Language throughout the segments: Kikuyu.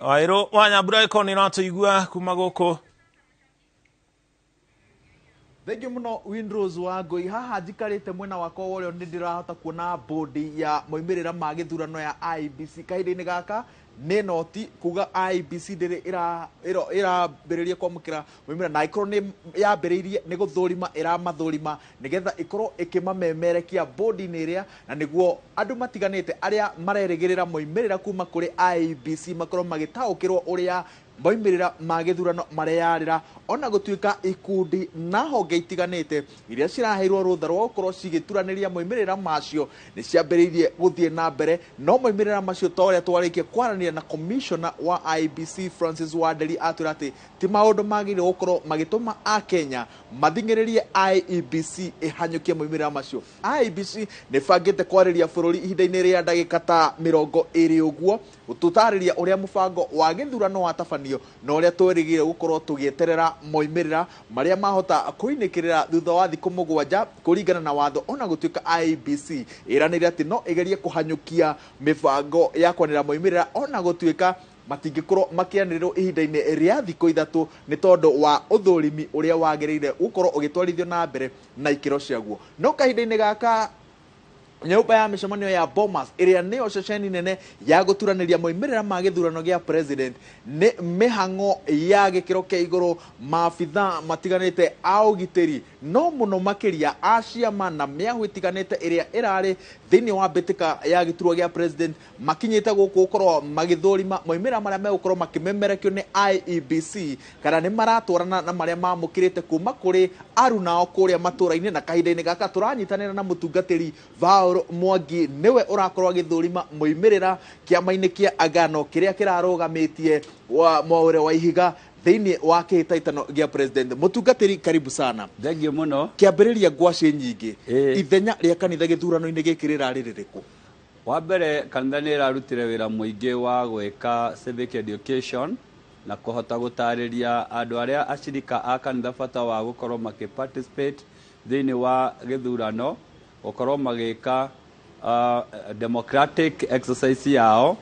Wairũ wa Nyambura ĩkorwo nĩ ũratũigua kuma gũkũ. Thengiũ mũno Windrose wa Ngũi. Haha njikarĩte mwena wakwa wa ũrĩo nĩ ndĩrahota kuona bodi ya moimĩrĩra ma gĩthurano ya IEBC. Kahinda-inĩ gaka nĩ noti kuga IEBC ndĩrĩ ĩrambĩrĩria kwamũkĩra moimĩrĩra, na angĩkorwo nĩ yambĩrĩirie nĩ gũthũrima ĩramathũrima nĩgetha ĩkorwo ĩkĩmamemerekia bodi-inĩ ĩrĩa, na nĩguo andũ matiganĩte arĩa marerĩgĩrĩra moimĩrĩra kuma kũrĩ IEBC makorwo magĩtaũkĩrwo ũrĩa moimĩrĩra ma gĩthurano mareyarĩra, ona gũtuĩka ikundi na honge itiganĩte iria ciraheirwo rũtha rwa gũkorwo cigĩturanĩria moimĩrĩra macio nĩ ciambĩrĩirie gũthiĩ na mbere. No moimĩrĩra macio ta ũrĩa twarĩkia kwaranĩria na commissioner wa IEBC Francis Wanderi, atwĩra atĩ ti maũndũ magĩrĩire gũkorwo magĩtũma Akenya mathing'ĩrĩrie IEBC ĩhanyũkie moimĩrĩra macio. IEBC nĩ ĩbangĩte kwarĩria bũrũri ihinda-inĩ rĩa ndagĩka ta 20 ũguo, gũtũtarĩria ũrĩa mũbango wa gĩthurano watabanio na ũrĩa twĩrĩgĩrĩire gũkorwo tũgĩeterera moimĩrĩra marĩa mahota kũinĩkĩrĩra thutha wa thikũ 7 kũringana na watho, ona gũtuĩka IEBC ĩranĩire atĩ no ĩgerie kũhanyũkia mĩbango ya kwanĩrĩra moimĩrĩra, ona gũtuĩka matingĩkorwo makĩanĩrĩrwo ihinda-inĩ rĩa thikũ 3 nĩ tondũ wa ũthũrimi ũrĩa wagĩrĩire gũkorwo ũgĩtwarithio na mbere na ikĩro ciaguo. No kahinda-inĩ gaka nyũmba ya mĩcemanio ya Bomas ĩrĩa nĩyo ceceni nene ya gũturanĩria moimĩrĩra ma gĩthurano gĩa president nĩ mĩhang'o ya gĩkĩro kĩa igũrũ, maabitha matiganĩte a ũgitĩri no mũno makĩria a ciama na mĩahũ ĩtiganĩte ĩrĩa ĩrarĩ thĩinĩ wa mbĩtĩka ya gĩturwa gĩa president makinyĩte gũkũ gũkorwo magĩthũrima moimĩrĩra marĩa megũkorwo makĩmemerekio nĩ IEBC kana nĩ maratwarana na marĩa mamũkĩrĩte kuma kũrĩ arunao kũrĩa matũra-inĩ. Na kahinda-inĩ gaka tũranyitanĩra na mũtungatĩri Paul Mwangi, nĩwe ũrakorwo agĩthũrima moimĩrĩra kĩama-inĩ kĩa Agano kĩrĩa kĩrarũgamĩtie wa Mwaure wa Ihiga thĩinĩ wa kĩhĩtahĩtano gĩa president. Mũtungatĩri, karibu sana. Thengiũ mũno. Kĩambĩrĩria ngwacĩ nyingĩ, ithenya rĩa kanitha gĩthurano-inĩ gĩkĩ rĩrarĩ rĩrĩkũ? Wa mbere, kanitha nĩ ĩrarutire wĩra mũingĩ wa gwĩka civic education na kũhota gũtarĩria andũ arĩa acirika a kanitha bata wa gũkorwo makĩ participate thĩinĩ wa gĩthurano, gũkorwo magĩka democratic exercise yao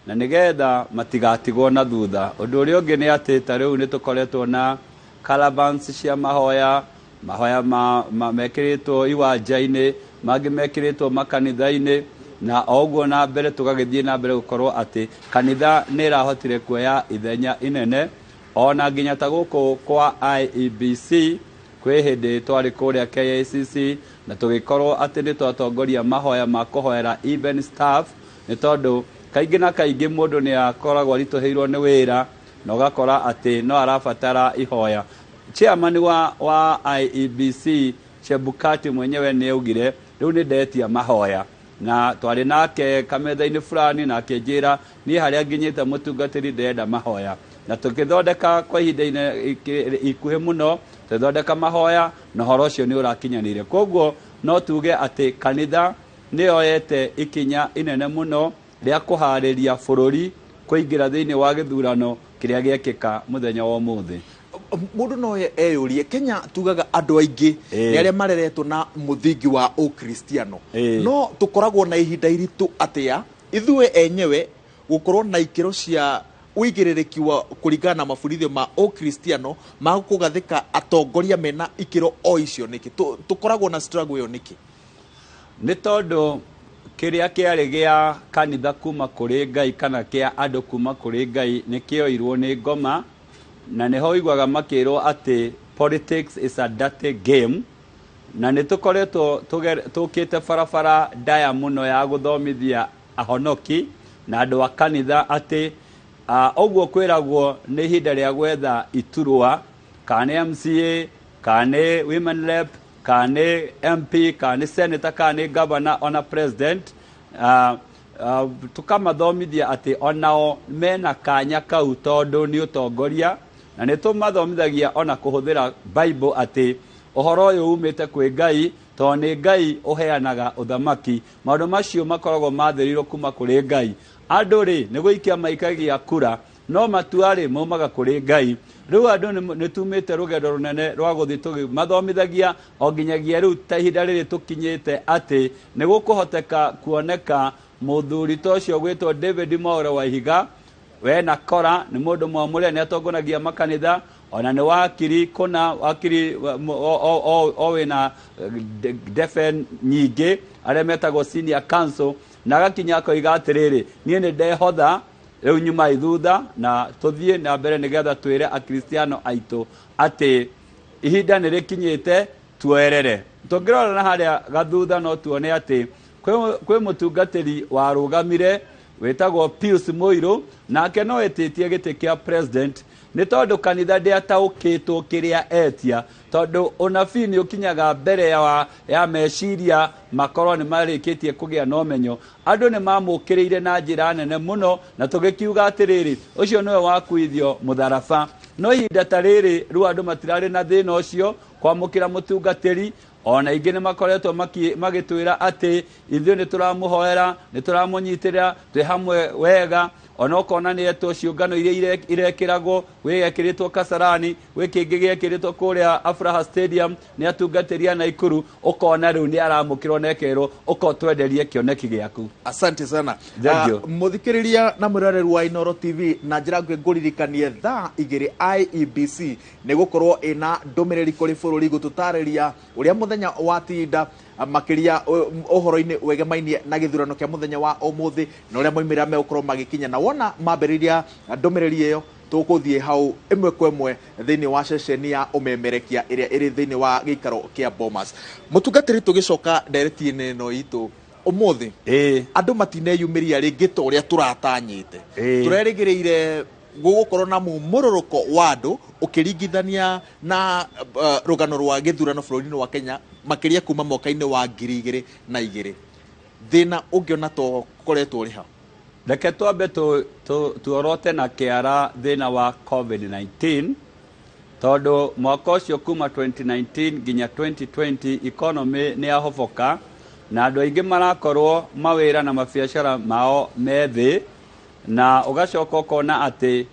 na nĩgetha matigatigwo na thutha. Ũndũ ũrĩa ũngĩ nĩ atĩ ta rĩu nĩ tũkoretwo na caravans cia mahoya, mahoya mekĩrĩtwo iwanja-inĩ, mangĩ mekĩrĩtwo makanitha-inĩ, na o ũguo na mbere tũgagĩthiĩ na mbere gũkorwo atĩ kanitha nĩ ĩrahotire kuoya ithenya inene, ona nginya ta gũkũ kwa IEBC kwĩ hĩndĩ twarĩ kũrĩa KICC na tũgĩkorwo atĩ nĩ twatongoria mahoya ma kũhoera even staff, nĩ tondũ kaingĩ na kaingĩ mũndũ nĩ akoragwo aritũhĩirwo nĩ wĩra na ũgakora atĩ no arabatara ihoya. Chairman wa IEBC Chebukati mwenyewe nĩ augire rĩu nĩ ndetia mahoya, na twarĩ nake kametha-inĩ fulani na akĩnjĩra niĩ harĩa nginyĩte mũtungatĩri ndĩrenda mahoya, na tũkĩthondeka kwa ihinda ikuhĩ mũno tũgĩthondeka mahoya na ũhoro ũcio nĩ ũrakinyanĩire. Koguo no tuge atĩ kanitha nĩ yoete ikinya inene mũno rĩa kũharĩria bũrũri kũingĩra thĩinĩ wa gĩthurano kĩrĩa gĩekĩka mũthenya wa ũmũthĩ. Mũndũ no eyũrie, Kenya tugaga andũ aingĩ nĩ arĩa mareretwo na mũthingi wa ũkristiano, no tũkoragwo na ihinda iritũ atĩa ithuĩ enyewe gũkorwo na ikĩro cia ũigĩrĩrĩki wa kũringana na mabundithio ma ũkristiano ma kũgathĩka atongoria mena ikĩro o icio nĩkĩ? Tũkoragwo na struggle ĩyo nĩkĩ? Nĩ tondũ kĩrĩa kĩarĩ gĩa kanitha kuma kũrĩ Ngai kana kĩa andũ kuma kũrĩ Ngai nĩ kĩoirwo nĩ ngoma, na nĩho ũiguaga makĩrwo atĩ politics is a dirty game, na nĩ tũkoretwo tũkĩte barabara ndaya mũno ya gũthomithia ahonoki na andũ a kanitha atĩ ũguo kwĩragwo nĩ ihinda rĩa gwetha iturwa, kana nĩ MCA, kana nĩ women rep, kana nĩ MP, kana nĩ senator, kana nĩ governor, ona president. Tũkamathomithia atĩ onao mena kanya kau tondũ nĩ ũtongoria, na nĩ tũmathomithagia ona kũhũthĩra Bible atĩ ũhoro ũyũ umĩte kwĩ Ngai, tondũ nĩ Ngai ũheanaga ũthamaki. Maũndũ macio makoragwo mathĩrĩirwo kuma kũrĩ Ngai. Andũ rĩ nĩ gũikia maikagia kura, no matua rĩ maumaga kũrĩ Ngai. Rĩu andũ nĩ tumĩte rũgendo rũnene rwa gũthiĩ tũkĩmathomithagia o nginyagia rĩu ta ihinda rĩrĩ tũkinyĩte atĩ nĩ gũkũhoteka kuoneka mũthuri ta ũcio gwĩtwo David Mwaure wa Ihiga Wena kora nĩ mũndũ mwamũre, nĩ atongoragia makanitha, ona nĩ wakiri kũna wakiri o wĩna ndefe nyingĩ arĩa metagwo senior council, na agakinya akoiga atĩrĩrĩ, niĩ nĩ ndehotha rĩu nyumai thutha na tũthiĩ na mbere nĩgetha twĩre akristiano aitũ atĩ ihinda nĩ rĩkinyĩte tuoerere. Tũngĩrora na harĩa gathutha no tuone atĩ kwĩ mũtungatĩri warũgamire wĩtagwo Pius Muiru, nake no etĩtie gĩtĩ kĩa president nĩ tondũ kanitha ndĩataũkĩtwo kĩrĩa etia, tondũ ũnabii nĩ ũkinyaga mbere ya meciria makorwo nĩ marĩkĩtie kũgĩa na ũmenyo. Andũ nĩ mamũkĩrĩire na njĩra nene mũno, na tũgĩkiuga atĩrĩrĩ, ũcio nĩwe wakuithio mũtharaba. No ihinda ta rĩrĩ rĩu andũ matirarĩ na thĩna ũcio kwamũkĩra mũtungatĩri. Ona ingĩ nĩ makoretwo magĩtwĩra atĩ ithuĩ nĩ tũramũhoera, nĩ tũramũnyitĩrĩra, twĩ hamwe wega. Ona ũkona nĩ etwo ciũngano iria irekĩragwo, gwĩ gĩekĩrĩtwo Kasarani, gwĩ kĩngĩ gĩekĩrĩtwo kũrĩa Afraha Stadium nĩ atungatĩri a Naikuru, ũkona rĩu nĩ aramũkĩrwo na ekerwo ũka ũtwenderie kĩoneki gĩaku. Asante sana. Thank you. Mũthikĩrĩria na mwĩroreri wa Inooro TV, na njĩra nguhĩ ngũririkanie thaa 2 IEBC nĩ gũkorwo ĩna ndũmĩrĩri kũrĩ bũrũri gũtũtarĩria ũrĩa mũthenya watinda makĩria ũhoro-inĩ wegemainie na gĩthurano kĩa mũthenya wa ũmũthĩ na ũrĩa moimĩrĩra megũkorwo magĩkinya. Na wona mambĩrĩria ndũmĩrĩri ĩyo, tũgũthiĩ hau ĩmwe kwa ĩmwe thĩinĩ wa ceceni ya ũmemerekia ĩrĩa ĩrĩ thĩinĩ wa gĩikaro kĩa Bomas. Mũtungatĩri, tũgĩcoka ndereti-inĩ ĩno itũ ũmũthĩ, andũ matineyumĩria rĩngĩ ta ũrĩa tũratanyĩte. Tũrerĩgĩrĩire gũgũkorwo na mumũrũrũko wa andũ ũkĩringithania na rũgano rwa gĩthurano bũrũri-inĩ wa Kenya, makĩria kuma mwaka-inĩ wa 2002. Thĩna ũngĩona to ũkoretwo ũrĩ ha? Reke twambe tuorote na kĩara thĩna wa COVID-19, tondũ mwaka ũcio kuma 2019 nginya 2020 economy nĩ yahoboka na andũ aingĩ marakorwo mawĩra na mabiacara mao me thĩ, na ũgacoka ũkona atĩ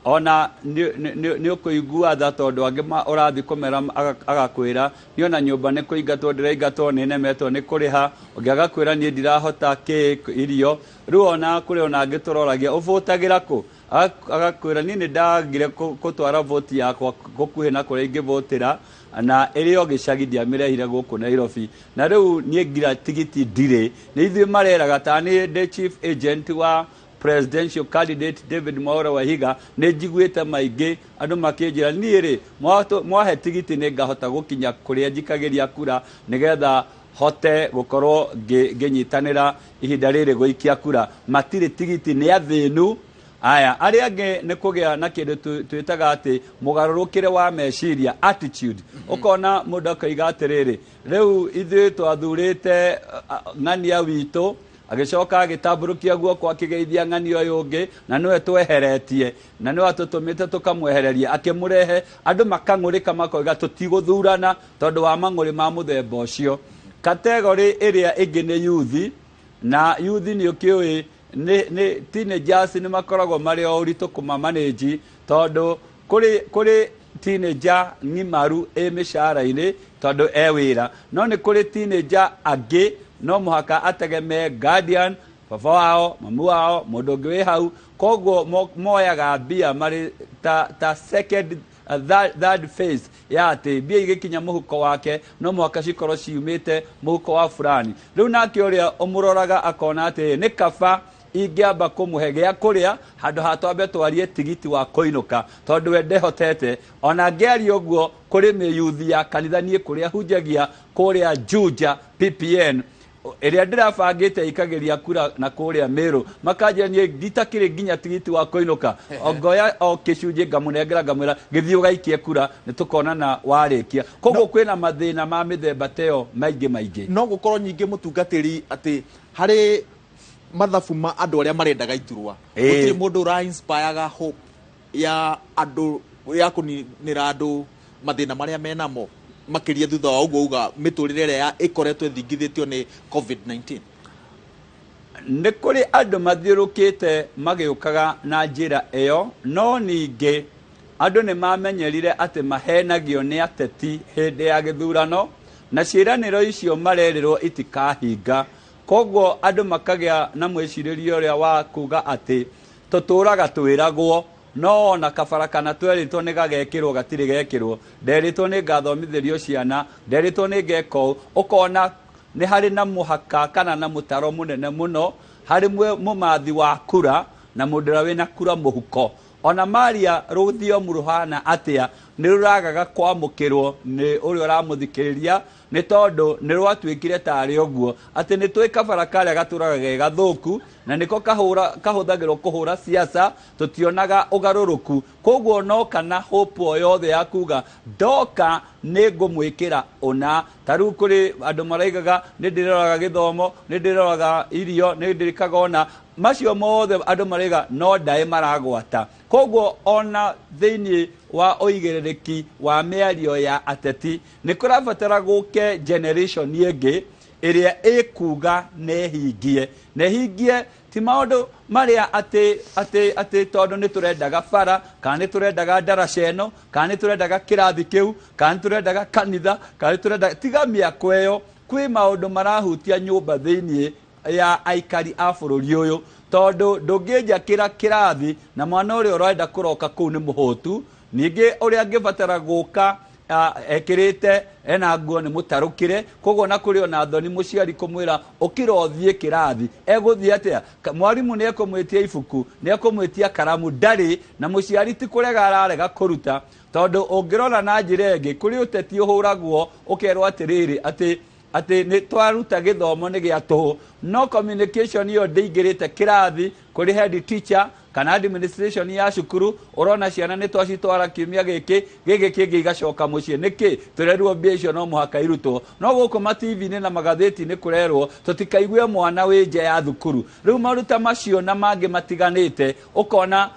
ona nĩ ũkũigua tha tondũ angĩ ũrathiĩ kũmera agakwĩra niĩ ona nyũmba nĩ kũingatwo ndĩraingatwo, nĩ nemetwo nĩ kũrĩha, ũngĩ agakwĩra niĩ ndirahota kĩ irio. Rĩu ona kũrĩ ona angĩ tũroragia ũbũtagĩra kũ, agakwĩra niĩ nĩ ndagire gũtwara voti yakwa gũkuhĩ na kũrĩa ingĩvotĩra, na ĩrĩ o gĩcagi ndiamĩrehire gũkũ Nairobi, na rĩu niĩ ngira tigiti ndirĩ. Nĩ ithuĩ mareraga ta niĩ ndĩ chief agent wa presidential candidate David Mwaura Waihiga, nĩ njiguĩte maingĩ andũ makĩnjĩra niĩ rĩ mwahe tigiti nĩ ngahota gũkinya kũrĩa njikagĩria kura nĩgetha hote gũkorwo ngĩnyitanĩra ihinda rĩrĩ gũikia kura. Matirĩ tigiti, nĩ athĩnu. Aya arĩa angĩ nĩ kũgĩa na kĩndũ twĩtaga atĩ mũgarũrũkĩre wa meciria, attitude. Ũkona mũndũ akoiga atĩrĩrĩ, rĩu ithuĩ twathurĩte ng'ania witũ, agĩcoka agĩtambũrũkia guoko akĩgeithia ng'ania ũyũ ũngĩ, na nĩwe tweheretie na nĩwe atũtũmĩte tũkamwehereria, akĩmũrehe. Andũ makang'ũrĩka makoiga tũtigũthurana tondũ wa mang'ũrĩ ma mũthemba ũcio. Kategori ĩrĩa ĩngĩ nĩ yuthi, na yuthi nĩ ũkĩũĩ nĩ teenagers nĩ makoragwo marĩ o ũritũ kũmamanĩnji, tondũ kũrĩ teenager ng'imaru ĩ mĩcara-inĩ tondũ e wĩra, no nĩ kũrĩ teenager angĩ no mũhaka ategemee guardian, baba wao, mamu wao, mũndũ ũngĩ wĩ hau. Koguo moyaga mbia marĩ ta second, third phase ya atĩ mbia igĩkinya mũhuko wake no mũhaka cikorwo ciumĩte mũhuko wa fulani. Rĩu nake ũrĩa ũmũroraga akona atĩ nĩ kaba ingĩamba kũmũhe gĩa kũrĩa handũ ha twambe twarie tigiti wa kũinũka, tondũ we ndehotete. Ona ngĩaria ũguo kũrĩ mĩyuthi ya kanitha niĩ kũrĩa hunjagia kũrĩa Juja PPN ĩrĩa ndĩrabangĩte ikagĩria kura na kũrĩa Meru, makanjĩra niĩ nditakĩrĩ nginya tigiti wa kũinũka, ngoya o kĩcunjĩ ngamũnengera ngamwĩra gĩthiĩ ũgaikie kura nĩ tũkonana warĩkia. Koguo kwĩna mathĩna ma mĩthemba ta ĩyo maingĩ maingĩ. No gũkorwo nyingĩ mũtungatĩri atĩ harĩ mathabu ma andũ arĩa marendaga iturwa, gũtirĩ mũndũ ũra inspireaga hope ya andũ ya kũninĩra andũ mathĩna marĩa menamo, makĩria thutha wa ũguo uga mĩtũrĩre ĩrĩa ĩkoretwo ĩthingithĩtio nĩ COVID-19. Nĩ kũrĩ andũ mathiũrũkĩte magĩũkaga na njĩra ĩyo, no ningĩ andũ nĩ mamenyerire atĩ mahenagio nĩ ateti hĩndĩ ya gĩthurano, na ciĩranĩro icio marerĩrwo itikahinga. Koguo andũ makagĩa na mwĩcirĩrie ũrĩa wa kuga atĩ Tũtũraga twĩragwo no ona kabara kana twerĩtwo nĩ gagekĩrwo gatirĩ gekĩrwo, nderĩtwo nĩ ngathomithĩrio ciana, nderĩtwo nĩ ngeka ũũ. Ũkona nĩ harĩ na mũhaka kana na mũtaro mũnene mũno harĩ mũmathi wa kura na mũndũ ũrĩa wĩna kura mũhuko. Ona maria rũthiomu rũhana atĩa, nĩ rũragaga kwamũkĩrwo nĩ ũrĩa ũramũthikĩrĩria, nĩ tondũ nĩ rwatuĩkire tarĩ ũguo atĩ nĩ twĩ kabara karĩa gatũraga ge gathũku na nĩko kahũthagĩrwo kũhũra siasa, tũtionaga ũgarũrũku. Koguo no kana hope o yothe ya kuga ndoka nĩ ngũmwĩkĩra ũna. Ta rĩu kũrĩ andũ maraigaga nĩ ndĩroraga gĩthomo, nĩ ndĩroraga irio, nĩ ndĩrĩkaga ũna, macio mothe andũ maraiga no ndaĩ maragwata. Koguo ona thĩinĩ wa ũigĩrĩrĩki wa mĩario ya ateti nĩ kũrabatara gũke generation ĩngĩ ĩrĩa ĩkuga na ĩhingie, na ĩhingie ti maũndũ marĩa atĩ tondũ nĩ tũrendaga bara, kana nĩ tũrendaga ndaraca ĩno, kana nĩ tũrendaga kĩrathi kĩu, kana nĩ tũrendaga kanitha, kana nĩ tũrendaga tiga mĩako ĩyo. Kwĩ maũndũ marahutia nyũmba thĩinĩ ya aikari a bũrũri ũyũ, tondũ ndũngĩnjakĩra kĩrathi na mwana ũrĩa ũrenda kũroka kũu nĩ mũhũtu. Ningĩ ũrĩa angĩbatara gũka ekĩrĩte ena nguo nĩ mũtarũkĩre, koguo na kũrĩ ona thoni mũciari kũmwĩra ũkĩra ũthiĩ kĩrathi, egũthiĩ atĩa? Mwarimũ nĩ ekũmwĩtia ibuku, nĩ ekũmwĩtia karamu, ndarĩ na mũciari ti kũrega ararega kũruta, tondũ ũngĩrora na njĩra ĩngĩ kũrĩ ũteti ũhũragwo ũkerwo atĩrĩrĩ atĩ nĩ twaruta gĩthomo nĩ gĩa tũhũ, no communication ĩyo ndĩingĩrĩte kĩrathi kũrĩ head teacher kana administration ya cukuru. Ũrona ciana nĩ twacitwara kiumia gĩkĩ gĩkĩ kĩngĩ igacoka mũciĩ, nĩkĩ tũrerwo mbia icio no mũhaka irutwo? No gũkũ ma TV-inĩ na magathĩti-inĩ kũrerwo tũtikaigue mwana wĩ nja ya thukuru. Rĩu maũndũ ta macio na mangĩ matiganĩte, ũkona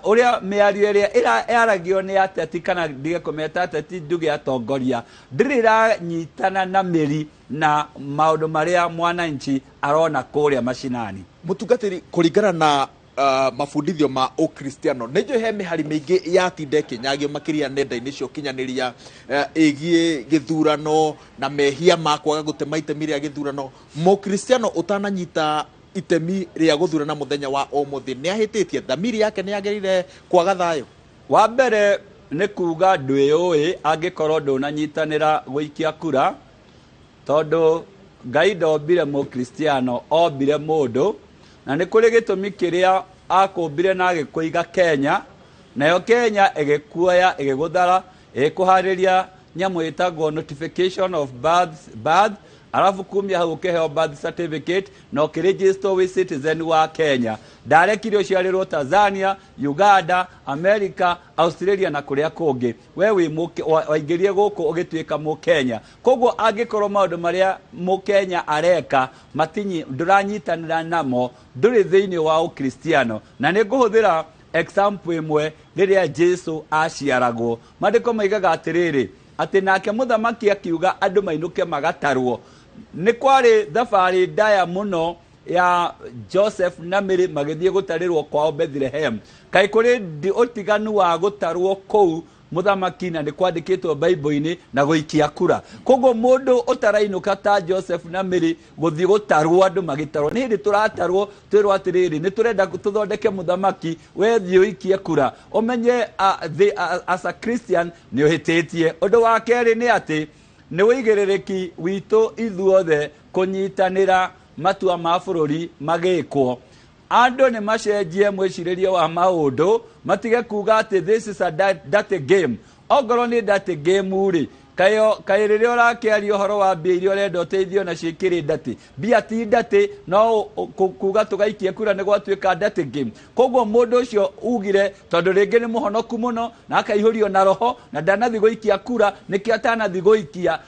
ũrĩa mĩario ĩrĩa yaragio nĩ ateti, kana ndige kũmeta ateti nduge atongoria, ndĩrĩ ĩranyitana na mĩri na maũndũ marĩa mwananchi arona kũrĩa macinani. Mũtungatĩri, kũringana na mabundithio ma ũkristiano, nĩ njũĩ he mĩhari mĩingĩ yatinda ĩkĩnyagio makĩria nenda-inĩ cia ũkinyanĩria ĩgiĩ gĩthurano na mehia ma kwaga gũtema itemi rĩa gĩthurano. Mũkristiano ũtananyita itemi rĩa gũthurana mũthenya wa ũmũthĩ nĩ ahĩtĩtie, thamiri yake nĩ yagĩrĩire kwaga thayũ? Wa mbere nĩ kuga ndwĩũĩ angĩkorwo ndũnanyitanĩra gũikia kura, tondũ Ngai ndombire mũkristiano, ombire mũndũ, na nĩ kũrĩ gĩtũmi kĩrĩa akũmbire na agĩkũiga Kenya, nayo Kenya ĩgĩkuoya ĩgĩgũthara ĩgĩkũharĩria nyamũ ĩtagwo notification of birth, arabu kumia hau ũkĩheo birth certificate na ũkĩregister wĩ citizen wa Kenya. Ndarekire ũciarĩrwo Tanzania, Uganda, America, Australia na kũrĩa kũngĩ. We wĩ waingĩrie gũkũ ũgĩtuĩka mũkenya. Koguo angĩkorwo maũndũ marĩa mũkenya areka matinyi ndũranyitanĩra namo, ndũrĩ thĩinĩ wa ũkristiano. Na nĩ ngũhũthĩra example ĩmwe rĩrĩa Jesu aciaragwo. Maandĩko maigaga atĩrĩrĩ, atĩ nake mũthamaki akiuga andũ mainũke magatarwo. Nĩ kwarĩ thabarĩ ndaya mũno ya Joseph na Mary magĩthiĩ gũtarĩrwo kwao Bethlehem. Kaĩ kũrĩ ũtiganu wa gũtarwo kũu mũthamaki na nĩ kwandĩkĩtwo Bible-inĩ na gũikia kura. Koguo mũndũ ũtarainũka ta Joseph na Mary gũthiĩ gũtarwo andũ magĩtarwo, nĩ hĩndĩ tũratarwo twĩrwo atĩrĩrĩ nĩ tũrenda tũthondeke mũthamaki, we thiĩ ũikie kura. Ũmenye as a Christian nĩ ũhĩtĩtie. Ũndũ wa kerĩ nĩ atĩ nĩ ũigĩrĩrĩki witũ ithuothe kũnyitanĩra matua ma bũrũri magĩkwo. Andũ nĩ macenjie mwĩcirĩrie wa maũndũ, matige kuga atĩ this is a dirty game. Ongorwo nĩ dirty game rĩ, kaĩ rĩrĩa ũrakĩaria ũhoro wa mbia iria ũrenda ũteithio nacio ikĩrĩ dirty. Mbia ti dirty, no kuga tũgaikie kura nĩ gwatuĩka dirty game. Koguo mũndũ ũcio ugire tondũ rĩngĩ nĩ mũhonoku mũno na akaihũrio na roho na ndanathi gũikia kura, nĩkĩo atanathi gũikia.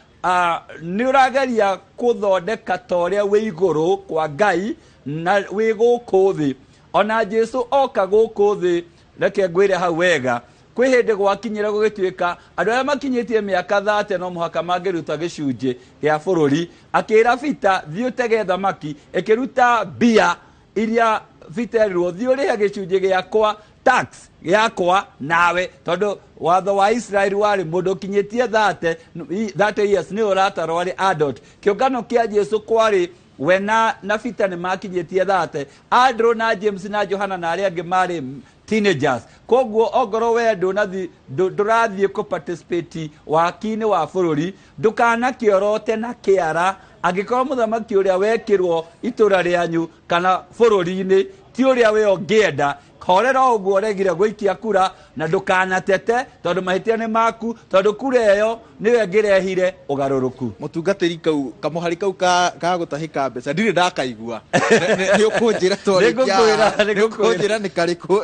Nĩ ũrageria kũthondeka ta ũrĩa wĩ igũrũ kwa Ngai na wĩ gũkũ thĩ. Ona Jesu oka gũkũ thĩ, reke ngwĩre hau wega, kwĩ hĩndĩ gwakinyire gũgĩtuĩka andũ arĩa makinyĩtie mĩaka 30 no mũhaka mangĩruta gĩcunjĩ gĩa bũrũri. Akĩra Peter, thiĩ ũtege thamaki, ĩkĩruta mbia iria Peter erirwo, thiĩ ũrĩhe gĩcunjĩ gĩakwa tax yakwa nawe, tondũ watho wa Israeli warĩ mũndũ ũkinyĩtie 30 years nĩ ũratarwo arĩ adult. Kĩũngano kĩa Jesu kwarĩ We na Peter nĩ makinyĩtie 30, Andrew na James na Johana na arĩa angĩ marĩ teenagers. Koguo ongorwo we ndũrathiĩ kũ participate waki-inĩ wa bũrũri, ndũkanakĩorote na kĩara angĩkorwo mũthamaki ũrĩa wekĩrwo itũra rĩanyu kana bũrũri-inĩ ti ũrĩa we ũngĩenda. Horera ũguo ũregire gũikia kura, na ndũkanatete tondũ mahĩtia nĩ maku, tondũ kura ĩyo nĩyo ĩngĩrehire ũgarũrũku. Mũtungatĩri kau kamũhari kau ka gũtahĩka mbeca ndirĩ ndakaigua. Nĩ ũkũnjĩra twarĩkia, nĩ ũkũnjĩra nĩ karĩkũ.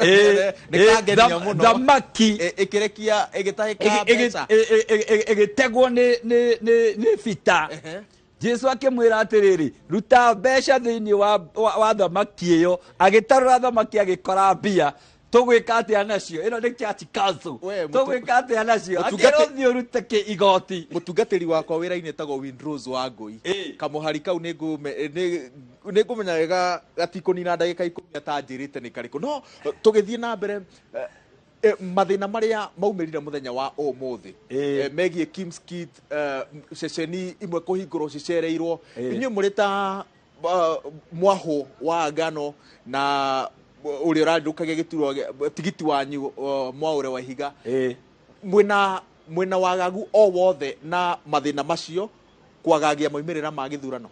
Nĩ kangenia mũno. Thamaki ĩkĩrekia ĩgĩtahĩka mbeca ĩgĩtegwo nĩ Peter. Jesu akĩmwĩra atĩrĩrĩ, ruta mbeca thĩinĩ wa thamaki ĩyo. Agĩtarũra thamaki agĩkora mbia. Tũgwĩka atĩa nacio? Ĩno nĩ church council. Tũgwĩka atĩa nacio? Akĩrwo thiĩ ũrute igoti. Mũtungatĩri wakwa wĩra-inĩ etagwo Windrose wa Ngũi. Kamũhari kau nĩ ngũmenya wega gatikũnina ndagĩka 10 atanjĩrĩte nĩ karĩkũ. No tũgĩthiĩ na mbere, mathĩna marĩa maumĩrire mũthenya wa ũmũthĩ megiĩ Kim's Kit, ceceni imwe kũhingũrwo cicereirwo, inyuĩ mũrĩ ta mwahũ wa ngano na ũrĩa ũrarũkagia gĩturwa tigiti wanyu Mwaũre wa Ihiga, mwĩna wagagu o wothe na mathĩna macio kwagagia maumĩrĩra ma gĩthurano?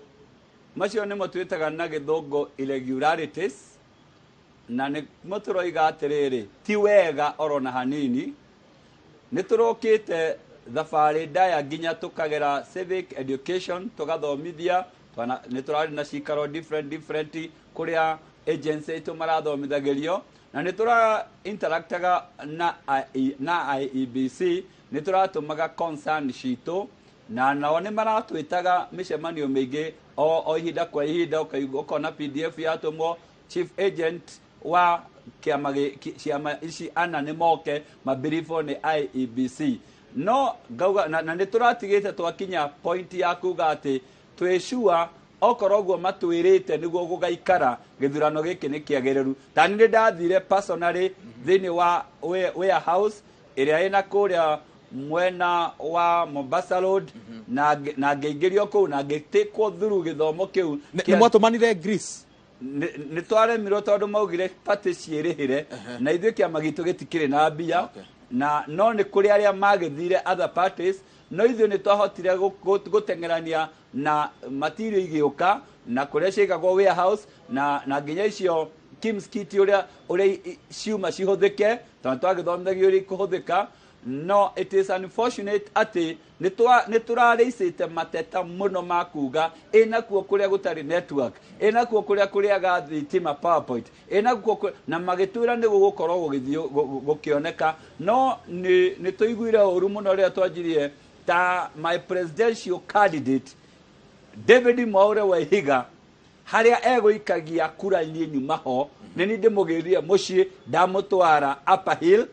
Macio nĩmo twĩtaga na gĩthũngũ irregularities, na nĩ tũroiga atĩrĩrĩ, ti wega oro na hanini. Nĩ tũrokĩte thabarĩ ndaya nginya tũkagera civic education, tũgathomithia, nĩ tũrarĩ na cikaro different kũrĩa agency itũ marathomithagĩrio, na nĩ tũra interactaga na IEBC, nĩ tũratũmaga concern citũ, na nao nĩ maratwĩtaga mĩcemanio mĩingĩ o ihinda kwa ihinda. Ũkona PDF yatũmwo chief agent wa kĩama ciama ici ana nĩ moke mabiribwo nĩ IEBC. No ngauga na nĩ tũratigĩte twakinya point ya kuga atĩ twĩ sure okorwo ũguo matwĩrĩte nĩguo gũgaikara gĩthurano gĩkĩ nĩ kĩagĩrĩru. Ta nĩ ndathire personally thĩinĩ wa warehouse ĩrĩa ĩna kũrĩa mwena wa Mombasa Road, na ngĩingĩrio kũu na ngĩtĩkwo through gĩthomo kĩu. Nĩ mwatũmanire Greece? Nĩ twaremirwo tondũ maugire party ciĩrĩhĩre, na ithuĩ kĩama gitũ gĩtikĩrĩ na mbia, na no nĩ kũrĩ arĩa magĩthire other parties, no ithuĩ nĩ twahotire gũteng'erania na material igĩũka na kũrĩa ciaigagwo warehouse, na nginya icio Kim's Kit ũrĩa ciuma cihũthĩke, tondũ twagĩthomithagio ũrĩa ikũhũthĩka. No it is unfortunate atĩ nĩ tũrarĩicĩte mateta mũno ma kuga ĩnakuo kũrĩa gũtarĩ network, ĩnakuo kũrĩa kũrĩaga thitima PowerPoint, ĩnakuo, na magĩtwĩra nĩ gũgũkorwo gũgĩthiĩ gũkĩoneka. No nĩ tũiguire ũru mũno rĩrĩa twanjirie ta my presidential candidate David Mwaũre wa Ihiga, harĩa egũikagia kura niĩ nyuma ho, nĩ niĩ ndĩmũgĩrire mũciĩ ndamũtwara Upper Hill,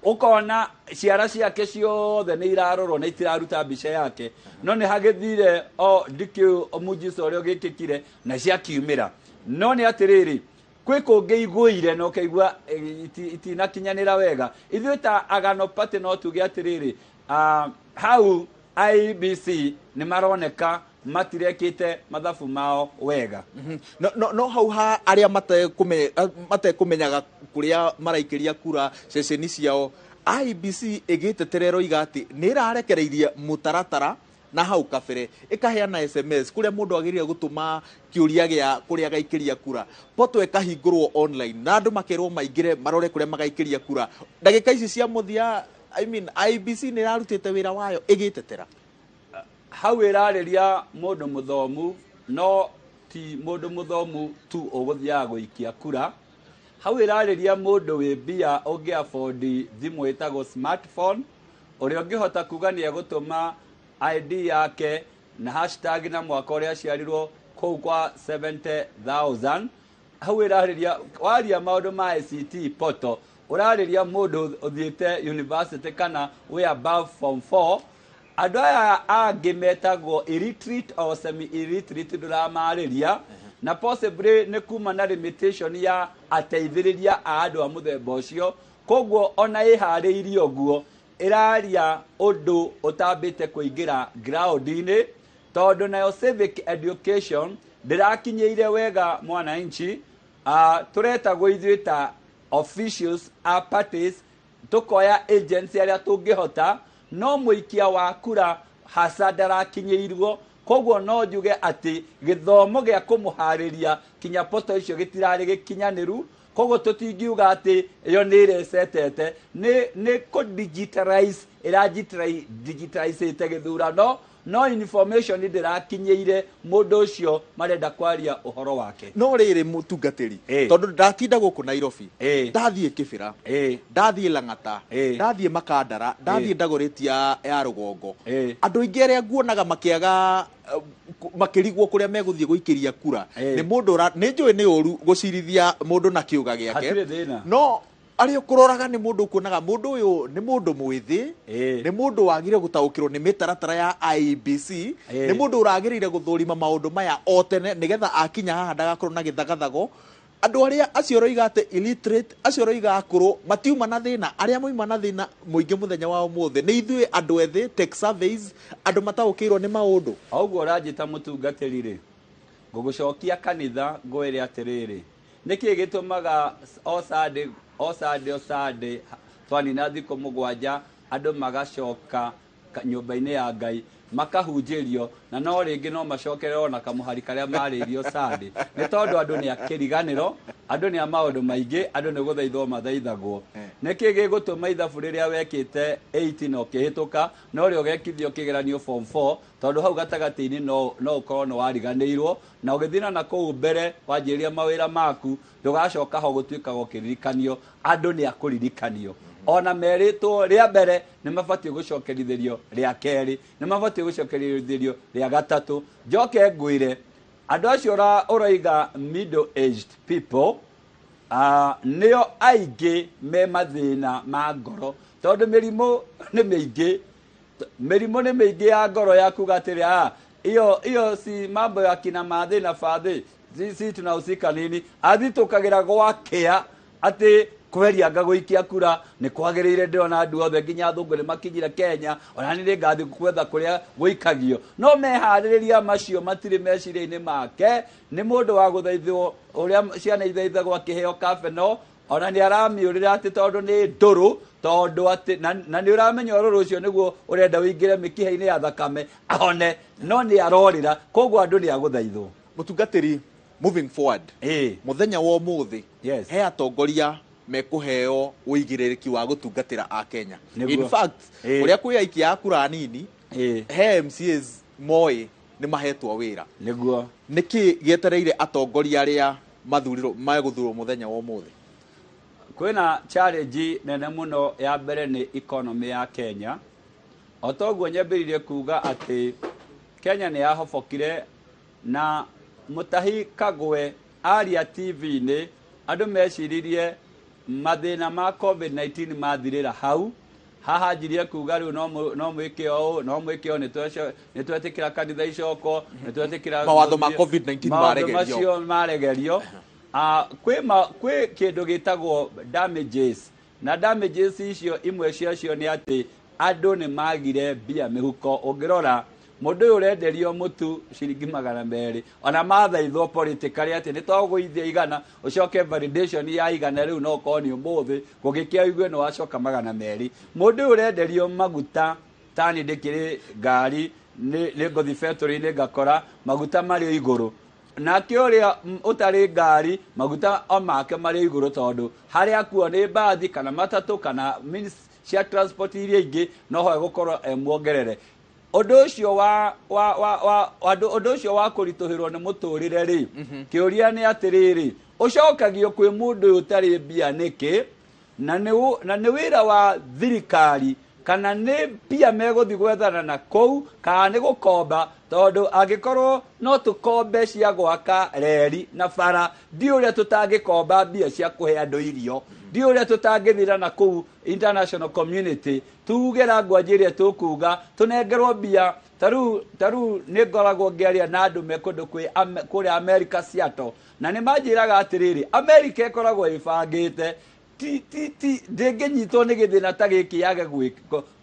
ũkona ciara ciake ciothe nĩ irarorwo na itiraruta mbica yake. No nĩ hagĩthire o ndikĩũ mujica ũrĩa ũgĩkĩkire na ciakiumĩra. No nĩ atĩrĩrĩ, kwĩ kũngĩ igũire na ũkaigua itinakinyanĩra wega. Ithuĩ ta Agano Party no tuge atĩrĩrĩ, hau IEBC nĩ maroneka matirekĩte mathabu mao wega. No hau ha arĩa matekũmenyaga kũrĩa maraikĩria kura ceceni ciao, IEBC ĩgĩteterera ĩroiga atĩ nĩ ĩrarekereirie mũtaratara na hau kabere, ĩkaheana SMS kũrĩa mũndũ agĩrĩire gũtũma kĩũria gĩa kũrĩa agaikĩria kura, poto ĩkahingũrwo online na andũ makerwo maingĩre marore kũrĩa magaikĩria kura. Ndagĩka ici cia mũthia, I mean, IEBC nĩ ĩrarutĩte wĩra wayo ĩgĩtetera. Hau ĩrarĩria mũndũ mũthomu, no ti mũndũ mũthomu tu ũgũthiaga gũikia kura. Hau ĩrarĩria mũndũ wĩ mbia ũngĩ afford thimũ ĩtagwo smartphone, ũrĩa ũngĩhota kuga nĩ egũtũma ID yake na hashtag na mwaka ũrĩa aciarirwo kũu kwa 70,000. Hau ĩrarĩria waria maũndũ ma ICT poto, ũrarĩria mũndũ ũthiĩte university kana wĩ above form 4. Andũ aya angĩ metagwo illiterate or semi illiterate ndũramarĩria, na possibly nĩ kuma na limitation ya ateithĩrĩria a andũ a mũthemba ũcio. Koguo ona ĩharĩirie ũguo, ĩraria ũndũ ũtambĩte kũingĩra ground-inĩ, tondũ nayo civic education Ndĩrakinyĩire wega mwananchi. Tũretagwo ithuĩ ta officials a parties, tũkoya agents arĩa tũngĩhota, no mũikia wa kura hasa ndarakinyĩirwo. Koguo no njuge atĩ gĩthomo gĩa kũmũharĩria kinya poto icio gĩtirarĩ gĩkinyanĩru. Koguo tũtingiuga atĩ ĩyo nĩ ĩrecetete, nĩ kũ digitalize, ĩra digitalize gĩthurano, no information ndĩrakinyĩire mũndũ ũcio marenda kwaria ũhoro wake. No rĩrĩ mũtungatĩri, tondũ ndatinda gũkũ Nairobi, ndathiĩ Kĩbĩra, ndathiĩ Lang'ata, ndathiĩ Makandara, ndathiĩ Dagoretti ya rũgongo, andũ aingĩ arĩa nguonaga makĩaga, makĩrigwo kũrĩa megũthiĩ gũikĩria kura, nĩ mũndũ, nĩ njũĩ nĩ ũru gũcirithia mũndũ na kĩũga gĩake, no arĩa ũkũroraga nĩ mũndũ ũkuonaga mũndũ ũyũ nĩ mũndũ mwĩthĩ, nĩ mũndũ wagire gũtaũkĩrwo nĩ mĩtaratara ya IEBC, nĩ mũndũ ũragĩrĩire gũthũrima maũndũ maya o tene nĩgetha akinya haha ndagakorwo na gĩthagathago. Andũ arĩa acio ũroiga atĩ illiterate, acio ũroiga akũrũ, matiuma na thĩna. Arĩa moima na thĩna mũingĩ mũthenya wa ũmũthĩ nĩ ithuĩ andũ ethĩ, tech surveys, andũ mataũkĩirwo nĩ maũndũ. O ũguo ũranjĩta mũtungatĩri rĩ, ngũgũcokia kanitha ngwĩre atĩrĩrĩ, nĩkĩ gĩtũmaga o Sunday, o Sunday, o Sunday twanina thikũ 7 andũ magacoka nyũmba-inĩ ya Ngai makahunjĩrio, na no rĩngĩ no macokererwo na kamũhari karĩa marĩirio Sunday, nĩ tondũ andũ nĩ akĩriganĩro, andũ nĩ a maũndũ maingĩ, andũ nĩ gũthaithwo mathaithagwo. Nĩkĩ gĩgũtũma ithabu rĩrĩa wekĩte 8 na ũkĩhĩtũka no rĩo ũgekithio kĩgeranio form 4, tondũ hau gatagatĩ-inĩ no ũkorwo nĩ wariganĩirwo, na ũgĩthira na kũu mbere wanjĩrĩria mawĩra maku ndũgacoka ho gũtuĩkaga ũkĩririkanio. Andũ nĩ akũririkanio, ona merĩtwo rĩa mbere nĩ mabatiĩ gũcokerithĩrio rĩa kerĩ, nĩ mabatiĩ gũcokerithĩrio rĩa gatatũ. Njoke ngwĩre andũ acio ũroiga middle aged people, nĩo aingĩ me mathĩna ma ngoro, tondũ mĩrimũ nĩ mĩingĩ, mĩrimũ nĩ mĩingĩ ya ngoro ya kuga atĩrĩ, iyo si mambo ya kina mathĩ na bathĩ, sisi tunahusika nini, athitũkagĩra gwakĩa atĩ kweria ngagũikia kura nĩ kwagĩrĩire. Ndĩrona andũ othe nginya athũngũ nĩ makinyire Kenya, ona nĩ ngathiĩ gwetha kũrĩa gũikagio, no meharĩrĩria macio matirĩ meciria-inĩ make. Nĩ mũndũ wa gũthaithwo ũrĩa ciana ithaithagwo akĩheo kabeno, ona nĩ aramĩũrĩra atĩ tondũ nĩ ndũrũ, tondũ atĩ na nĩ ũramenya ũrũrũ ũcio nĩguo ũrenda ũingĩre mĩkiha-inĩ ya thakame ahone, no nĩ arorĩra. Koguo andũ nĩ agũthaithwo. Mũtungatĩri, moving forward, mũthenya wa ũmũthĩ, he atongoria mekũheo ũigĩrĩrĩki wa gũtungatĩra a Kenya. In fact, ũrĩa kwĩ aikia a kura nini, he MCAs moĩ nĩ mahetwo wĩra. Nĩguo. Nĩkĩ gĩetereire atongoria arĩa mathurirwo megũthurwo mũthenya wa ũmũthĩ? Kwĩna challenge nene mũno. Ya mbere nĩ economy ya Kenya. O toguo nyambĩrĩirie kuga atĩ Kenya nĩ yahobokire na Mutahi Kagwe aria TV-inĩ, andũ meciririe mathĩna ma COVID-19 mathirĩra hau. Haha njirie kuga rĩu no mwĩke ũũ, no mwĩke ũũ, nĩ twetĩkĩra kanitha icoko, nĩ twetĩkĩra mawatho ma COVID-19 maregerio, macio maregerio. Kwĩ kĩndũ gĩtagwo damages, na damages icio imwe ciacio nĩ atĩ andũ nĩ magire mbia mĩhuko. Ũngĩrora mũndũ ũyũ ũrenderio mũtu ciringi 200, ona mathaithwo politically atĩ nĩ twagũithia 100, ũcoke validation ya 100 rĩu no ũkorwo nĩ ũmũthĩ gũgĩkĩa ũigue nĩ wacoka 200. Mũndũ ũyũ ũrenderio maguta, tani ndĩkĩrĩ ngari, nĩ ngũthiĩ betũrĩ-inĩ ngakora maguta marĩ igũrũ, nake ũrĩa ũtarĩ ngari maguta o make marĩ igũrũ, tondũ harĩa akuo nĩ mbathi kana matatũ kana means cia transport iria ingĩ no hoe gũkorwo e muongerere. Ũndũ ũcio ũndũ ũcio wa kũritũhĩrwo nĩ mũtũrĩre rĩ, kĩũria nĩ atĩrĩrĩ, ũcokagio kwĩ mũndũ ũyũ ũtarĩ mbia nĩkĩ? Na nĩ wĩra wa thirikari kana nĩ mbia megũthiĩ gwethana na kũu, kana nĩ gũkomba, tondũ angĩkorwo no tũkombe cia gwaka reri na bara, ndi ũrĩa tũtangĩkomba mbia cia kũhe andũ irio, ndi ũrĩa tũtangĩthira na kũu international community tuge language ĩrĩa tũkuga tũnengerwo mbia. Tarĩu nĩ ngoragwo ngĩaria na andũ me kũndũ kũrĩa America Seattle, na nĩ manjĩraga atĩrĩrĩ, America ĩkoragwo ĩbangĩte, ti ndĩngĩnyitwo nĩ gĩthĩna ta gĩkĩ yage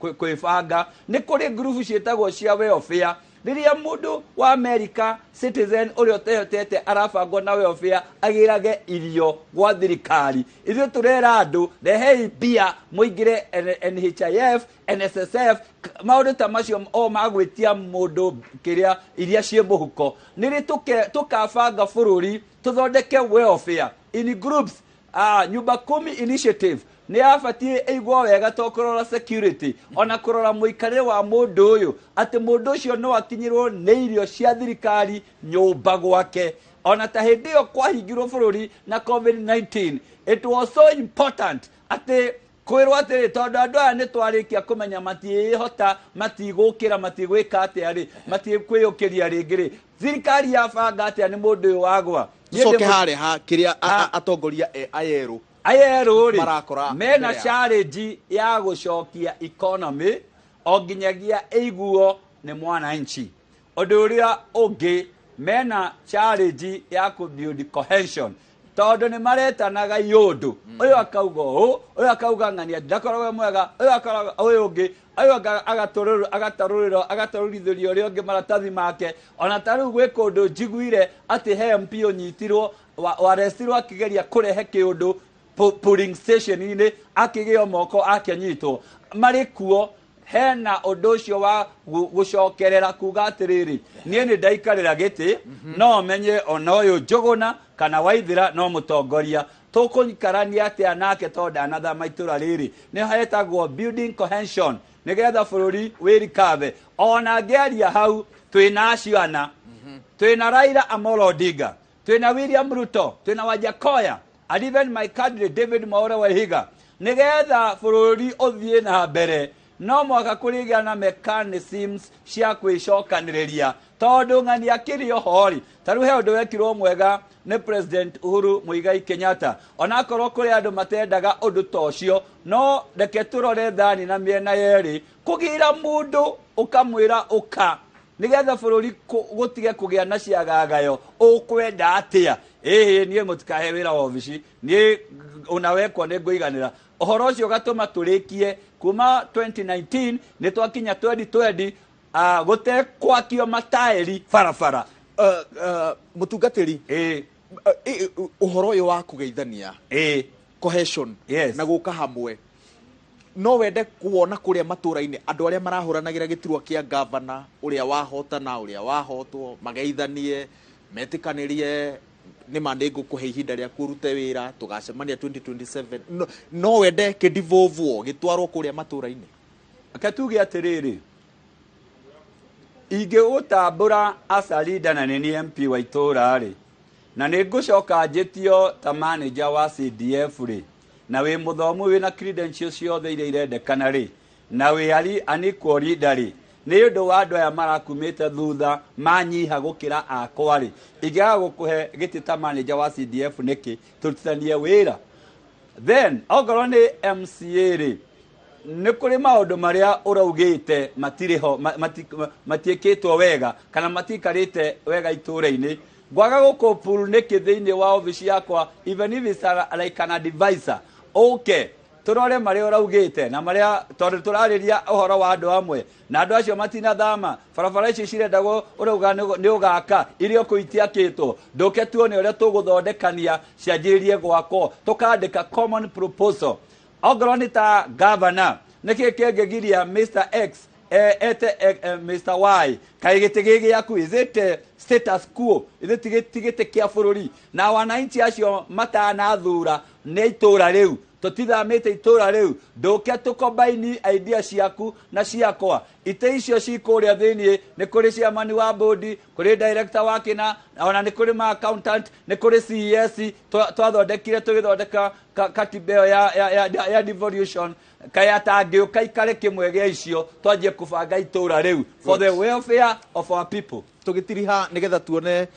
kwĩbanga. Nĩ kũrĩ ngurubu ciĩtagwo cia welfare, Rĩrĩa mũndũ wa America citizen ũrĩa ũtehotete arabangwo na welfare agĩrage irio gwa thirikari, ithuĩ tũrera andũ rehei mbia mũingĩre NHIF, NSSF, maũndũ ta macio o magwĩtia mũndũ kĩrĩa iria ciĩ mũhuko. Nĩrĩ tũkabanga bũrũri tũthondeke welfare in groups. Nyumba Kumi initiative nĩ yabatiĩ ĩigwo wega, to kũrora security, ona kũrora mũikarĩre wa mũndũ ũyũ, atĩ mũndũ ũcio no akinyĩrwo nĩ irio cia thirikari nyũmba gwake. Ona ta hĩndĩ ĩyo kwahingirwo bũrũri na COVID-19, it was so important atĩ kwĩrwo atĩrĩ, tondũ andũ aya nĩ twarĩkia kũmenya matiĩhota, matigũkĩra, matigwĩka atĩa rĩ, matikwĩyũkĩria rĩngĩ rĩ, thirikari yabanga atĩa nĩ mũndũ ũyũ wagwa. Tucoke harĩa ha kĩrĩa atongoria ayerũ ayerũ rĩ marakora mena mbere yao. Challenge ya gũcokia economy o nginyagia ĩiguo nĩ mwananchi. Ũndũ ũrĩa ũngĩ, mena challenge ya kũ build cohesion, tondũ nĩ maretanaga iũndũ, ũyũ akauga ũũ, ũyũ akauga ng'ania ndakoragwo mwega, ũyũ akauga ũyũ ũngĩ, ũyũ agatarũrĩrwo agatarũrithĩrio ũrĩa ũngĩ maratathi make. Ona ta rĩu gwĩ kũndũ njiguire atĩ he MP ũnyitirwo warestirwo akĩgeria kũrehe kĩũndũ polling station-inĩ, akĩgĩo moko akĩnyitwo. Marĩ kuo hena ũndũ ũcio wa gũcokerera kuga atĩrĩrĩ, niĩ nĩ ndaikarĩra gĩtĩ, no menye ona ũyũ Njũgũna kana Waithĩra no mũtongoria tũkũikarania atĩa nake, tondũ ndanathama itũra rĩrĩ. Nĩ hetagwo building cohesion nĩgetha bũrũri wĩrikave. Ona ngĩaria hau, twĩna acio ana, twĩna Raila Amolo Odinga, twĩna William Ruto, twĩna Wajackoyah, and even my candidate David Mwaure Waihiga. Nĩgetha bũrũri ũthiĩ na mbere, no mwaka kũrĩgĩa na mechanisms cia kwĩcokanĩrĩria, tondũ ng'ania kĩrĩ oho rĩ, ta rĩu he ũndũ wekirwo mwega nĩ President Uhuru Muigai Kenyatta. Onakorwo kũrĩ andũ matendaga ũndũ ta ũcio, no reke tũrore thani na mĩena yerĩ, kũgĩra mũndũ ũkamwĩra ũka nĩgetha bũrũri gũtige kũgĩa na ciagagayo. Ũkwenda atĩa? Ĩhĩ, niĩ mũtikahe wĩra wa obici, niĩ unawekwo nĩ ngũiganĩra. Ũhoro ũcio ũgatũma tũrĩkie kuma 2019 nĩ twakinya 2020 gũtekwakio mataĩri barabara. Mũtungatĩri, ĩĩ, ũhoro ũyũ wa kũgeithania, ĩĩ, cohesion, Yes. na gũka hamwe, no wende kuona kũrĩa matũra-inĩ andũ arĩa marahũranagĩra gĩturwa kĩa gavana, ũrĩa wahotana, ũrĩa wahotwo, mageithanie, metĩkanĩrie nĩma nĩ ngũkũhe ihinda rĩaku ũrute wĩra, tũgacemania 2027? No wende kĩndivũvwo gĩtwarwo kũrĩa matũra-inĩ? Reke tuge atĩrĩrĩ, ingĩgũtambũra as a leader na nĩ niĩ MP wa itũra rĩ, na nĩ ngũcoka njĩtio ta manager wa CDF rĩ, na wĩ mũthomu, wĩna credentials ciothe iria irendekana rĩ, na wĩ ari an equal leader rĩ, nĩ ũndũ wa andũ aya marakumĩte thutha manyiha gũkĩra akwa rĩ, ingĩaga gũkũhe gĩtĩ ta manager wa CDF nĩkĩ? Tũrutithanie wĩra. Then okorwo nĩ MCA rĩ, nĩ kũrĩ maũndũ marĩa ũraugĩte matirĩ ho, matiĩkĩtwo wega kana matiikarĩte wega itũũra-inĩ. Ngwaga gũkũpull nĩkĩ thĩinĩ wa obici yakwa, even if it's like an advisor, ũke tũrore marĩa ũraugĩte na marĩa, tondũ tũrarĩria ũhoro wa andũ amwe na andũ acio matinathama. Barabara ici cirendagwo ũrauga nĩ ũgaka, iria kũu itiakĩtwo, ndũke tuone ũrĩa tũgũthondekania cianjĩrĩrie gwakwo, tũkandĩka common proposal. Ongorwo nĩ ta governor, nĩkĩ kĩngĩgiria Mr X ete Mr Y kaĩ gĩtĩ gĩ gĩaku? Is it status quo? Is it ti gĩtĩ kĩa bũrũri? Na wananchi acio matanathura nĩ itũra rĩu, tũtithamĩte itũra rĩu, ndũke tũkombaini idea ciaku na ciakwa. Ite icio ci kũrĩa thĩiniĩ, nĩ kũrĩ chairman wa board, kũrĩ director wa kĩna, ona nĩ kũrĩ ma accountant, nĩ kũrĩ CES. Twathondekire tũgĩthondeka katiba ĩyo ya devolution, kaya atangĩũka ikare kĩmwe gĩa icio, twanjie kũbanga itũra rĩu for the welfare of our people. Tũgĩtiriha nĩgetha tuone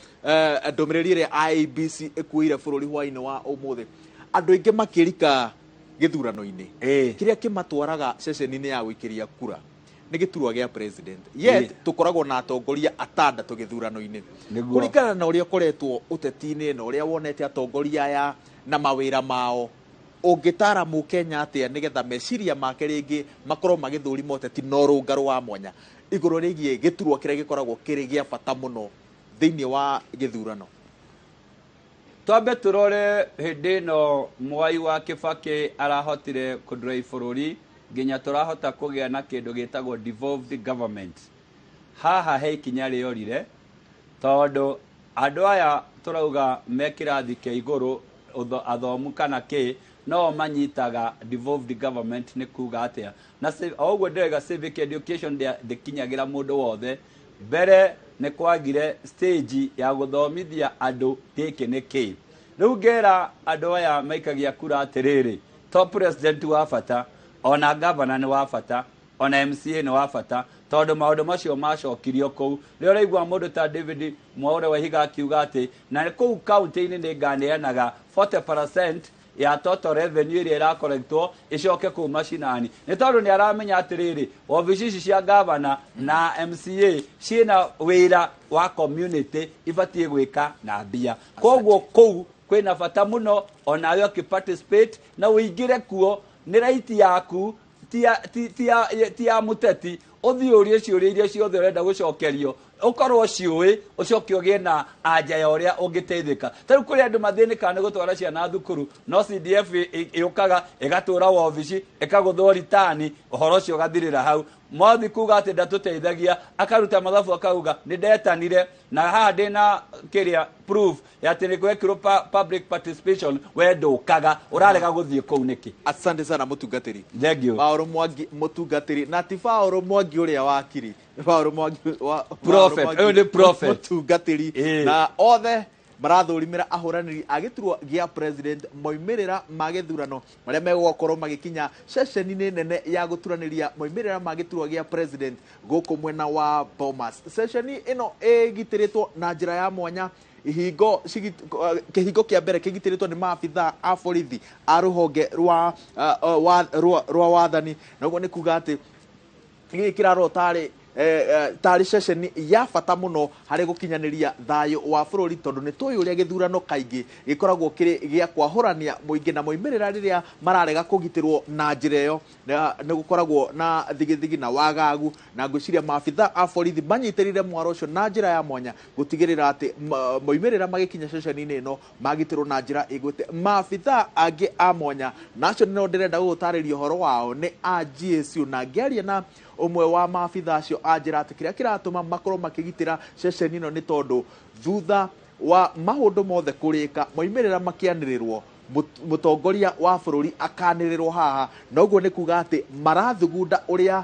ndũmĩrĩri ĩrĩa IEBC ĩkuĩire bũrũri hwainĩ wa ũmũthĩ, andũ aingĩ makĩrika gĩthurano-inĩ, kĩrĩa kĩmatwaraga ceceni-inĩ ya gũikĩria kura nĩ gĩturwa gĩa president, yet tũkoragwo na atongoria atandatũ gĩthurano-inĩ. Kũringana na ũrĩa ũkoretwo ũteti-inĩ na ũrĩa wonete atongoria aya na mawĩra mao, ũngĩtara mũkenya atĩa nĩgetha meciria make rĩngĩ makorwo magĩthũrima ũteti na ũrũngarũ wa mwanya? Igũrũ rĩgiĩ gĩturwa kĩrĩa gĩkoragwo kĩrĩ gĩa bata mũno thĩinĩ wa gĩthurano. Twambe tũrore hĩndĩ ĩno Mwai wa Kibaki arahotire kũdrive bũrũri nginya tũrahota kũgĩa na kĩndũ gĩtagwo devolved government. Haha he ikinya rĩorire, tondũ andũ aya tũrauga me kĩrathi kĩa igũrũ, athomu kana kĩ, no manyitaga devolved government nĩ kuga atĩa. Na o ũguo ndĩrauga, civic education ndĩkinyagĩra mũndũ wothe. Mbere nĩ kwagire stage ya gũthomithia andũ gĩkĩ nĩ kĩ. Rĩu ngera andũ aya maikagia kura atĩrĩrĩ, to president wa bata, ona governor nĩ wa bata, ona MCA nĩ wa bata, tondũ maũndũ macio macokirio kũu. Rĩrĩa ũraigua mũndũ ta David Mwaure Waihiga akiuga atĩ na kũu kaunti-inĩ nĩ nganeanaga 40% ya total revenue ĩrĩa ĩrakorektwo ĩcoke kũu macinani, nĩ tondũ nĩ aramenya atĩrĩrĩ, wabici ici cia gavana na MCA ciĩna wĩra wa community ibatiĩ gwĩka na mbia. Koguo kũu kwĩna bata mũno onawe ũkĩ-participate na ũingĩre kuo, nĩ right yaku, ti ya mũteti. Ũthiĩ ũrie ciũria iria ciothe ũrenda gũcokerio, ũkorwo ciũĩ, ũcoke ũgĩe na anja ya ũrĩa ũngĩteithĩka. Ta rĩu kũrĩ andũ mathĩnĩkaga nĩ gũtwara ciana thukuru, no CDF yũkaga ĩgatũra wobici, ĩkagũthwo ritani, ũhoro ũcio ũgathirĩra hau. Mwathi kuga atĩ ndatũteithagia, akaruta mathabu akauga nĩ ndetanire, na haha ndĩna kĩrĩa proof ya atĩ nĩ gwekirwo public participation. We ndũkaga, ũrarega gũthiĩ kũu nĩkĩ? Asante sana, mũtungatĩri. Thank you. Paũlũ Mwangi mũtungatĩri, na ti Paũlũ Mwangi ũrĩa wakiri, Paũlũ Mwangi wa Prophet. Paũlũ Mwangi Ũyũ nĩ prophet. mũtungatĩri. Na othe marathũrimĩra ahũranĩri a gĩturwa gĩa president, moimĩrĩra ma gĩthurano marĩa megũkorwo magĩkinya ceceni-inĩ nene ya gũturanĩria moimĩrĩra ma gĩturwa gĩa president gũkũ mwena wa Bomas. Ceceni ĩno ĩgitĩrĩtwo na njĩra ya mwanya. Ihingo kĩhingo kĩa mbere kĩgitĩrĩtwo nĩ maabithaa a borithi a rũhonge rwa wathani, na ũguo nĩ kuga atĩ gĩkĩ kĩrarorwo tarĩ ceceni ya bata mũno harĩ gũkinyanĩria thayũ wa bũrũri, tondũ nĩ tũĩ ũrĩa gĩthurano kaingĩ gĩkoragwo kĩrĩ gĩa kwahũrania mũingĩ na moimĩrĩra rĩrĩa mararega kũgitĩrwo na njĩra ĩyo, nĩ gũkoragwo na thigithigi na wagagu. Na ngwĩciria maabitha a borithi manyitĩrĩire mwaro ũcio na njĩra ya mwanya gũtigĩrĩra atĩ moimĩrĩra magĩkinya ceceni-inĩ ĩno magitĩrwo na njĩra ĩgwĩte. Maabitha angĩ a mwanya, na acio nĩo ndĩrenda gũgũtarĩria ũhoro wao, nĩ a GSU, na ngĩaria na ũmwe wa maabitha acio anjĩra atĩ kĩrĩa kĩratũma makorwo makĩgitĩra ceceni ĩno nĩ tondũ thutha wa maũndũ mothe kũrĩka, moimĩrĩra makĩanĩrĩrwo, mũtongoria wa bũrũri akanĩrĩrwo haha, na ũguo nĩ kuga atĩ marathugunda ũrĩa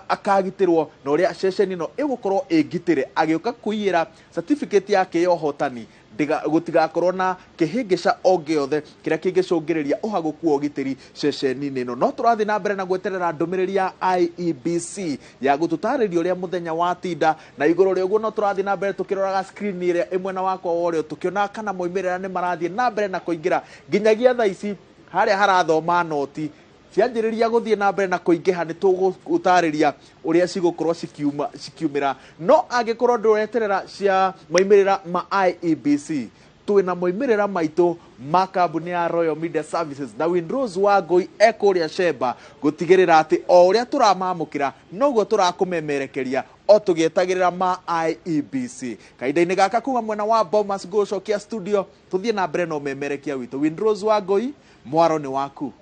akagitĩrwo na ũrĩa ceceni ĩno ĩgũkorwo ĩngitĩre agĩũka kũiyĩra certificate yake ya ũhotani, gũtigakorwo na kĩhĩngĩca o gĩothe kĩrĩa kĩngĩcũngĩrĩria ũhagũku wa ũgitĩri ceceni-inĩ ĩno. No tũrathiĩ na mbere na gweterera ndũmĩrĩri ya IEBC ya gũtũtarĩria ũrĩa mũthenya watinda, na igũrũ rĩa ũguo no tũrathiĩ na mbere tũkĩroraga screen ĩrĩa ĩ mwena wakwa wa ũrĩo, tũkĩonaga kana moimĩrĩra nĩ marathiĩ na mbere na kũingĩra nginyagia thaa ici harĩa harathoma noti cianjĩrĩria gũthiĩ na mbere na kũingĩha, nĩ tũgũtarĩria ũrĩa cigũkorwo cikiumĩra. No angĩkorwo ndũreterera cia moimĩrĩra ma IEBC, twĩna moimĩrĩra maitũ ma kambuni ya Royal Media Services, na Windrose Wangũi ekũrĩa Sheba gũtigĩrĩra atĩ o ũrĩa tũramamũkĩra noguo tũrakũmemerekeria o tũgĩetagĩrĩra ma IEBC. Kahinda-inĩ gaka kuma mwena wa Bomas ngũgũcokia studio tũthiĩ na mbere na ũmemerekia witũ. Windrose Wangũi, mwaro nĩ waku.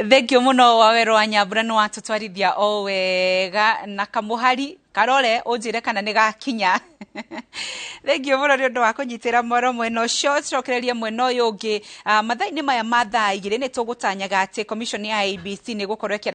Thank you muno, Wawero wa Nyambura, nĩ watũtwarithia o wega na kamũhari karore ũnjĩre kana nĩ gakinya. Thank you mũno nĩ ũndũ wa kũnyitĩra mwaro mwena ũcio. Tũcokererie mwena ũyũ ũngĩ. Mathaa-inĩ maya ma thaa 2 nĩ tũgũtanyaga atĩ commission ya IEBC nĩ ĩgũkorwo ĩkĩaranĩria.